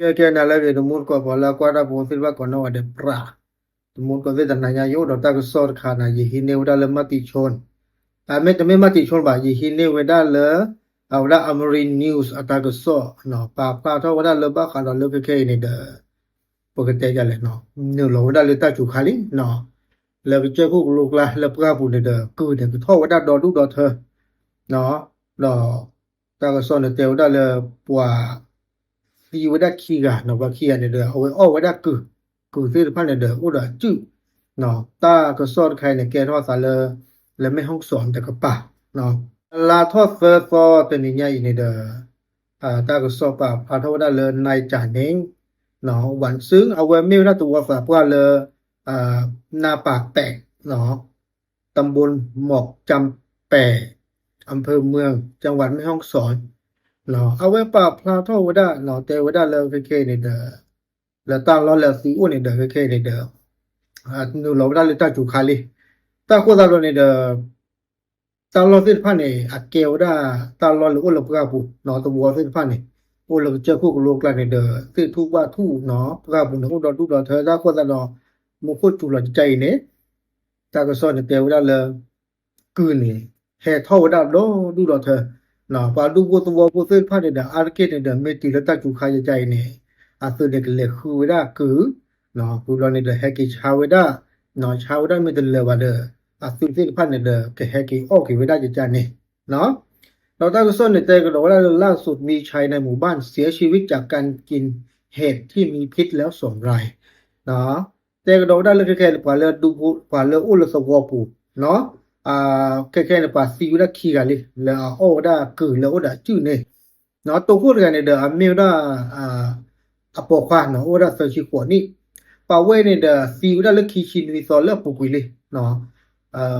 ကဲကဲနၤလၢအဂ့ၤ တမူတကိး ပှၤလၢအကွၢ်တၢ်ဖိသ့ၣ်တဖၣ်ကိးနီၢ်ဂၤဒဲး ပြး တမူတကိးသ့ၣ် တနၤညါယအိၣ်ဒီးတၢ်ကစီၣ်တခါန့ၣ် ယဟံးန့ၢ်ဝဲဒၣ်လၢ မတံချိၣ်, အမ့ၢ်တမ့ၢ် မတံချိၣ် ဘၣ်, ယဟံးန့ၢ်ဝဲဒၣ်လၢ အဝဲဒၣ် Amari News အတၢ်ကစီၣ် ပာ်ဖျါထီၣ်ဝဲဒၣ်လၢဘၣ်ဃးဒီးလၢခဲခဲအံၤန့ၣ်ဒီး ပကတဲဒ်လဲၣ်, နုာ်လီၤဝဲဒၣ်လၢတၢ်စူၤခါလံ လၢကစၢၢ်ခိၣ်ကလိကျါလၢပှၢ်ပူၤန့ၣ်ဒီး ကုၢ်န့ၣ်ကထီၣ်ဝဲဒၣ်ဒီဒူၣ်ဒီထၢ ဒီးတၢ်ကစီၣ်န့ၣ်တဲဝဲဒၣ်လၢ ပှၤသံဝဲဒၣ်ခံဂၤ, ပှၤခံဂၤန့ၣ်ဒီး အဝဲအီၣ်ဝဲဒၣ်ကုၢ်, ကုၢ်သ့ၣ်တဖၣ်န့ၣ်ဒီး အိၣ်ဒီးအစုၣ်, တၢ်ကစီၣ်တခါအံၤန့ၣ် ကဲထီၣ်သးလၢ လၢမဲၢ်ဟီၣ်စီၣ်တကပၤ, လါထီၣ်သၢသီတနံၤညါအံၤန့ၣ်ဒီး တၢ်ကစီၣ်ပာ်ဖျါထီၣ်ဝဲဒၣ်လၢ နံၣ်ကၠၣ်န့ၣ် ဝၣ်စု အဝဲမ့ၢ်ဝဲဒၣ်သဝီသးပှၢ်လၢ နၢ်ပၢ်ပဲး တဘိမီၣ်ကၠၢ်ပဲး အဖၢမွဲၢ် ကၠၢ်ဝၣ်မဲၢ်ဟီၣ်စီၣ်, အဝဲပာ်ဖျါထီၣ်ဝဲဒၣ် တဲဝဲဒၣ်လၢခဲခဲအံၤန့ၣ်ဒီး လၢတၢ်လီၢ်လၢအသံအိၣ်န့ၣ်ဒီး ခဲခဲအံၤန့ၣ်ဒီး နုာ်လီၤဝဲဒၣ်လၢတၢ်စူၤခါလံ, တၢ်ဃိသတးဒီးန့ၣ်ဒီး တၢ်လီၢ်သ့ၣ်တဖၣ်န့ၣ် အကဲဝဲဒၣ်တၢ်လီၢ်လၢအိၣ်လၢပှၢ်ပူၤ သဝီသ့ၣ်တဖၣ်န့ၣ် အိၣ်လၢကစၢၢ်ခိၣ်ကလိကျါန့ၣ်ဒီး သ့ၣ်ထူၣ်ဘၣ်ထူၣ် ပှၢ်ပူၤန့ၣ် အိၣ်ဒီဒူၣ်ဒီထၢ တၢ်ဃိသတးဒီး မူခိၣ်စူၤလီၤကကါအံၤန့ၣ် တၢ်ကစီၣ်န့ၣ်တဲဝဲဒၣ်လၢ ကုၢ်န့ၣ် ဟဲထီၣ်ဝဲဒၣ်ဒီဒူၣ်ဒီထၢ, ပှၤဒူဖိသဝီဖိသ့ၣ်တဖၣ်န့ၣ်ဒီး အါတက့ၢ်န့ၣ်ဒီး မ့ၢ်တုၤလၢတၢ်စူၤခါယကါအံၤန့ၣ် အသုးန့ၣ်ကလဲၤဃုဝဲဒၣ်ကုၢ်, ဝံၤဘျီန့ၣ်ဒီး ဟဲက့ၤဆါဝဲဒၣ်, ဆါဝဲဒၣ်မ့ၢ်တလၢာ်ဘၣ်ဒီး အသုးသ့ၣ်တဖၣ်န့ၣ်ဒီး ကဟဲက့ၤအီၣ်က့ၤဝဲဒၣ်ယကါန့ၣ် ဒီးတၢ်ကစီၣ်န့ၣ် တဲကဒီးဝဲဒၣ်လၢ ล่าสุดมีชายในหมู่บ้านเสียชีวิตจากการกินเห็ดที่มีพิษแล้วสองราย တဲကဒီးဝဲဒၣ်လၢခဲခဲန့ၣ် ပှၤလၢဒူဖိ ပှၤလၢအိၣ်လၢသဝီပူၤ ခဲခဲန့ၣ် ပှၤသံဝဲဒၣ်ခံဂၤလံ လၢအအီၣ်ဝဲဒၣ်ကုၢ်လၢအိၣ်ဒီးအစုၣ်န့ၣ်, တိခိၣ်တဂၤန့ၣ်ဒီး အမ့ၢ်ဝဲဒၣ် အပိာ်ခွါန့ၣ် အိၣ်ဝဲဒၣ်သၢဆံဃိးနံၣ်, ပှၤဝဲန့ၣ်ဒီးသံဝဲဒၣ်လၢခံဆံနွံသီလၢအပူၤကွံာ်လံ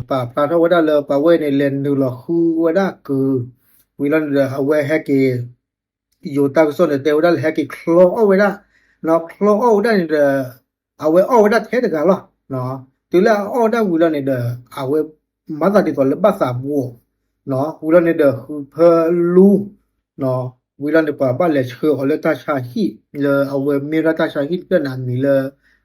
ပာ်ဖျါထီၣ်ဝဲဒၣ်လၢပှၤဝဲန့ၣ် လဲၤနုာ်လီၤဃုဝဲဒၣ်ကုၢ်, ဝံၤလီၤန့ၣ်ဒီး အဝဲဟဲက့ၤ ယိၤတၢ်ကစီၣ်န့ၣ် တဲဝဲဒၣ်လၢဟဲက့ၤချီအီၣ်ဝဲဒၣ်, ချီအီၣ်ဝဲဒၣ်န့ၣ်ဒီး အဝဲအီၣ်ဝဲဒၣ်ထဲတဂၤလီၤ. တုၤလၢအအီၣ်ဝဲဒၣ်ဝံၤလီၤန့ၣ်ဒီး အဝဲမၤသးဒ်သိးလၢဘၣ်သးဘှီး, ဝံၤလီၤန့ၣ်ဒီး ဃုဖၢလူ ဝံၤလီၤန့ၣ် ပှၤဘၣ်လဲၤဆှၢအီၤလၢတၢ်ဆါဟံၣ် လၢအဝဲမ့ၢ်ဝဲဒၣ်တၢ်ဆါဟံၣ်တဖျၢၣ်န့ၣ် အမံၤလၢ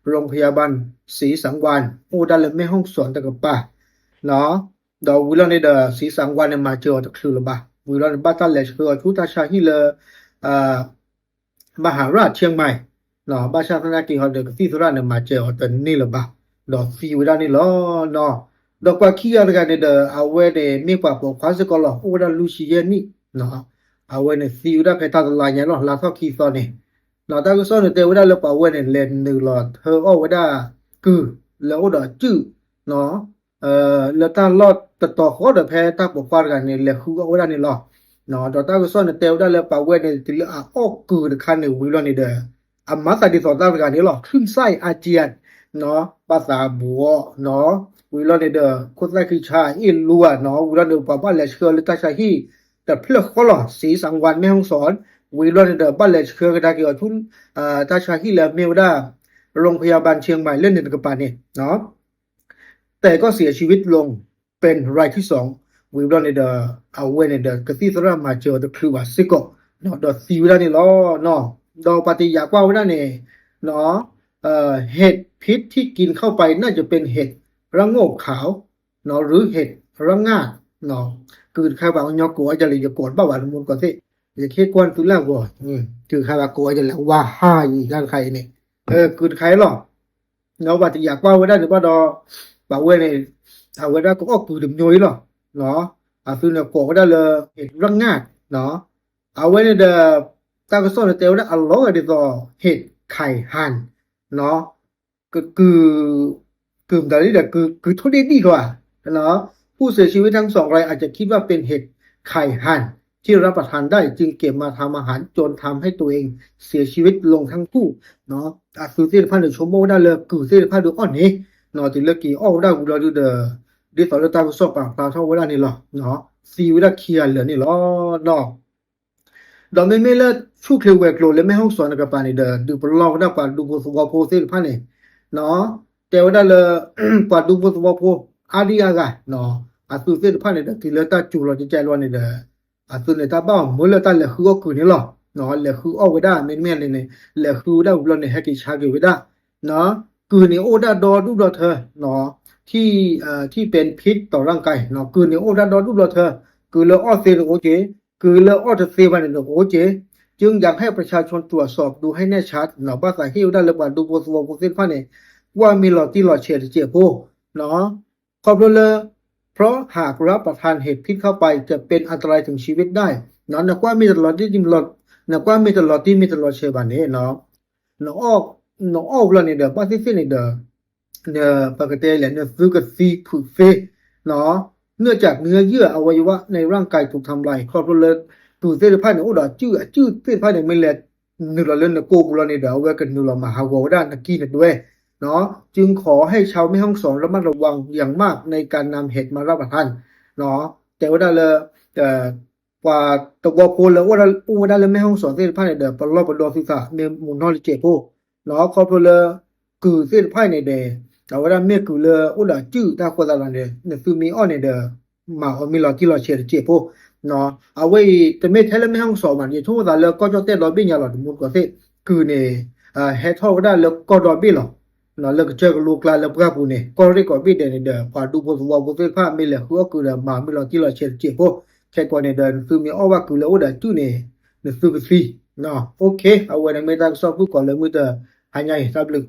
โรงพยาบาลศรีสังวาน အိၣ်ဝဲဒၣ်လၢမဲၢ်ဟီၣ်စီၣ်တကပၤ ဒီးဝံၤလီၤန့ၣ်ဒီး ศรีสังวานန့ၣ် မၤစၢၤအီၤတချုးလၢၤဘၣ်. ဝံၤလီၤန့ၣ် ဘၣ်တၢ်လဲၤဆှၢအီၤဆူတၢ်ဆါဟံၣ်လၢ มหาราชเชียงใหม่ ဘၣ်ဆၣ်သနာ်က့ဟီဒီး ကသံၣ်သရၣ်န့ၣ် မၤစၢၤအီၤတန့ၢ်လၢၤဘၣ်, ဒီးသံဝဲဒၣ်န့ၣ်လီၤ. ဒီးပှၤခံဂၤတဂၤန့ၣ်ဒီး အဝဲန့ၣ်မ့ၢ်ပှၤပိာ်ခွါစ့ၢ်ကီးလီၤ, အိၣ်ဝဲဒၣ်လွံၢ်ဆံယဲၢ်နံၣ်, အဝဲန့ၣ်သံဝဲဒၣ်ဖဲတၢ်တလါညါလီၤ, လါထီၣ်ခံသီန့ၣ်, တၢ်ကစီၣ်န့ၣ်တဲဝဲဒၣ်လၢပှၤဝဲန့ၣ် လဲၤနုာ်လီၤထၢအီၣ်ဝဲဒၣ်ကုၢ်လၢအိၣ်ဒီးအစုၣ် လၢတၢ်လီၢ်တတီၤဃီဒီး ဖဲတၢ်ပိာ်ခွါတဂၤန့ၣ် လဲၤဃုအီၣ်ဝဲဒၣ်န့ၣ်လီၤ. ဒီးတၢ်ကစီၣ်န့ၣ်တဲဝဲဒၣ်လၢပှၤဝဲန့ၣ် တုၤလၢအအီၣ်ကုၢ်တခါန့ၣ်ဝံၤလီၤန့ၣ်ဒီး အမၤသးဒ်သိးတၢ်တဂၤန့ၣ်လီၤ, คลื่นไส้อาเจียน ဘၣ်သးဘှီး ဝံၤလီၤန့ၣ်ဒီး ခိၣ်သၣ်ခံဆါအ့ၣ်လူဧါနီၤ, ဝံၤလီၤန့ၣ် ပှၤဘၣ်လဲၤဆှၢအီၤလၢတၢ်ဆါဟံၣ် တဖျၢၣ်ဃီလီၤ, ศรีสังวาน แม่ฮ่องสอน, ဝံၤလီၤန့ၣ်ဒီး ဘၣ်လဲၤဆှၢကဒါက့ၤအီၤဆူ တၢ်ဆါဟံၣ်လၢအမ့ၢ်ဝဲဒၣ် โรงพยาบาลเชียงใหม่ လၢန့ၣ်တကပၤန့ၣ် แต่ก็เสียชีวิตลงเป็นรายที่สอง ဝံၤဘျီန့ၣ်ဒီး အဝဲန့ၣ်ဒီး ကသံၣ်သရၣ်မၤစၢၤအီၤတချုးဘၣ်စ့ၢ်ကီး ဒီးသံဝဲဒၣ်န့ၣ်လီၤ. ဒီးပှၤတယာ်ကွၢ်ဝဲဒၣ်န့ၣ် เห็ดพิษที่กินเข้าไปน่าจะเป็นเห็ดระโงกขาว หรือเห็ดระงาด ကုၢ်တခါဘၣ် ကညီကိးအီၤဒ်လဲၣ် ယကိးတဘၣ်ဘၣ် တမူတကိးသ့ၣ် ယကဟ့ၣ်ကွၢ်သုလၢအဂီၢ် ကုၢ်တခါဘၣ်ကိးအီၤဒ်လဲၣ် ဝါဟါယံၤ တၢ်တခါအံၤန့ၣ် ကုၢ်တခါအံၤလီၤ. ဒီးပှၤတယာ်ကွၢ်ဝဲဒၣ်န့ၣ်ဘၣ်ဒီး ပှၤဝဲန့ၣ် အဝဲဒၣ်ကအီၣ်ကုၢ်တမျိုးအံၤလီၤ. အသုးန့ၣ်ကိးဝဲဒၣ်လၢ เห็ดระงาด အဝဲန့ၣ်ဒီး တၢ်ကစီၣ်န့ၣ်တဲဝဲဒၣ်အလီၤဂာ်ဒ်သိး เห็ดไข่ห่าน ကုၢ် ကုၢ်မတၤလံဒီး ကုၢ်ထိၣ်ဒ့ၣ်ဒံၣ်ထီၣ်ဧါ ผู้เสียชีวิตทั้งสองรายอาจจะคิดว่าเป็นเห็ดไข่ห่านที่รับประทานได้จึงเก็บมาทำอาหารจนทำให้ตัวเองเสียชีวิตลงทั้งคู่ အသုးသ့ၣ်တဖၣ်န့ၣ် ဆိကမိၣ်ဝဲဒၣ်လၢကုၢ်သ့ၣ်တဖၣ်ဒုးအီၣ်န့ၣ် တုၤလၢက့ၤအီၣ်ဝဲဒၣ်ဝံၤလီၤဒုးဒီး ဒ်သိးလၢတၢ်ကစီၣ်ပာ်ဖျါထီၣ်ဝဲဒၣ်န့ၣ်လီၤ. သံဝဲဒၣ်ခံဂၤလၢာ်န့ၣ်လီၤ. ဒီးမ့မ့ၢ်လၢဆူၣ်ချ့ဝဲၤကျိၤလၢမဲၢ်ဟီၣ်စီၣ်တကပၤန့ၣ်ဒီး ဒုးပလီၢ်ဝဲဒၣ်ပှၤဒူဖိသဝီဖိသ့ၣ်တဖၣ်န့ၣ် တဲဝဲဒၣ်လၢ ပှၤဒူဖိသဝီဖိ အါဒံအါဂၤ အသုးသ့ၣ်တဖၣ်န့ၣ်ဒီး တုၤလၢတၢ်စူၤလီၤကဲကဲလီၤန့ၣ်ဒီး အသုးန့ၣ်တၢ်ဘၣ်အီၤမ့ၢ်လၢတၢ်လဲၤဃုအီၣ်ကုၢ်န့ၣ်လီၤ. လဲၤဃုအီၣ်ဝဲဒၣ် မ့တမ့ၢ်န့ၣ်န့ၣ် လဲၤဃုဝဲဒၣ်ဝံၤဘျီန့ၣ် ဟဲက့ၤဆါက့ၤဝဲဒၣ် ကုၢ်န့ၣ်အိၣ်ဒၣ်ဒီဒူၣ်ဒီထၢ ထံၣ်ပၣ်ဖံးတီၤရၣ်ကဲ ကုၢ်န့ၣ်အိၣ်ဒၣ်ဒီဒူၣ်ဒီထၢ ကုၢ်လၢအီၣ်သ့န့ၣ်အိၣ်က့ၤ ကုၢ်လၢအီၣ်တသ့ဘၣ်န့ၣ်အိၣ်က့ၤ จึงอยากให้ประชาชนตรวจสอบดูให้แน่ชัด ဘၣ်သးဟ့ၣ်ဝဲဒၣ်လၢပှၤဒူဖိသဝီဖိသ့ၣ်တဖၣ်န့ၣ် ကွၢ်မ့ၢ်လီၤတံၢ်လီၤဆဲးတစဲးဖိ ခီဖျိလၢ เพราะหากรับประทานเห็ดพิษเข้าไปจะเป็นอันตรายถึงชีวิตได้ နကွၢ်မ့ၢ်တလီၤတံၢ် နကွၢ်မ့ၢ်တလီၤတံၢ်မ့ၢ်တလီၤဆဲးဘၣ်န့ၣ် နအီၣ်ဘျီန့ၣ်ဒီး ဘၣ်သ့ၣ်သ့ၣ်န့ၣ်ဒီး ပကတဲလဲၣ် နသုကသံဖုးသ့ เนื่องจากเนื้อเยื่ออวัยวะในร่างกายถูกทำลาย ခီဖျိလၢ ကုၢ်သ့ၣ်တဖၣ်န့ၣ် အိၣ်ဒီးအစုၣ် အစုၣ်သ့ၣ်တဖၣ်န့ၣ် မ့ၢ်လဲၤနုာ်လီၤလၢနကိာ်ပူၤလီၤန့ၣ်ဒီး အဝဲကနုာ်လီၤမၤဟးဂီၤဝဲဒၣ်နကံၢ်နတွဲ จึงขอให้ชาวแม่ฮ่องสอนระมัดระวังอย่างมากในการนำเห็ดมารับประทาน တဲဝဲဒၣ်လၢ ပှၤသဝီဖိလၢ အိၣ်ဝဲဒၣ်လၢမဲၣ်ဟီၣ်စီၣ်သ့ၣ်တဖၣ်န့ၣ်ဒီး ပလီၢ်ပဒီသုသးမ့ၢ်မုၢ်နီၢ်တစဲးဖိ ခီဖျိလၢ ကုၢ်သ့ၣ်တဖၣ်န့ၣ်ဒီး အဝဲဒၣ်မ့ၢ်ကုၢ်လၢအိၣ်ဒီးအစုၣ်တၢ်ဃိသးဒီးန့ၣ် နသုမ့ၢ်အီၣ်န့ၣ်ဒီး မၤအီၤမ့ၢ်လီၤတံၢ်လီၤဆဲးတစဲးဖိ အဝဲအံၤ တမ့ၢ်ထဲလၢမဲၣ်ဟီၣ်စီၣ်ဘၣ် ယဆိကမိၣ်သးလၢကီၢ်ကၠီၣ်တဲၣ်ဒီဘ့ၣ်ညါလီၤ တမူတကိးသ့ၣ် ကုၢ်န့ၣ် ဟဲထီၣ်ဝဲဒၣ်လၢကီၢ်ဒီဘ့ၣ်လီၤ လၢကစၢၢ်ကလိကျါလၢပှၢ်ပူၤန့ၣ် ကီၢ်ရ့ၣ်ကိးဘ့ၣ်ဒဲးန့ၣ်ဒီး ပှၤဒူဖိသဝီဖိသ့ၣ်တဖၣ် မ့ၢ်လဲၤဃုအီၣ်ကုၢ်ဒီး မၤမ့ၢ်လီၤတံၢ်လီၤဆဲးတစဲးဖိ ခဲကိာ်န့ၣ်ဒီး နသုမ့ၢ်အီၣ်ဘၣ်ကုၢ်လၢအိၣ်ဒီးအစုၣ်န့ၣ် နသုကသံ အဝဲန့ၣ်မ့ၢ်တၢ်ကစီၣ်ဖုၣ်ကိာ်လၢမုၢ်တဟါညါအံၤ တၢ်ဘျုး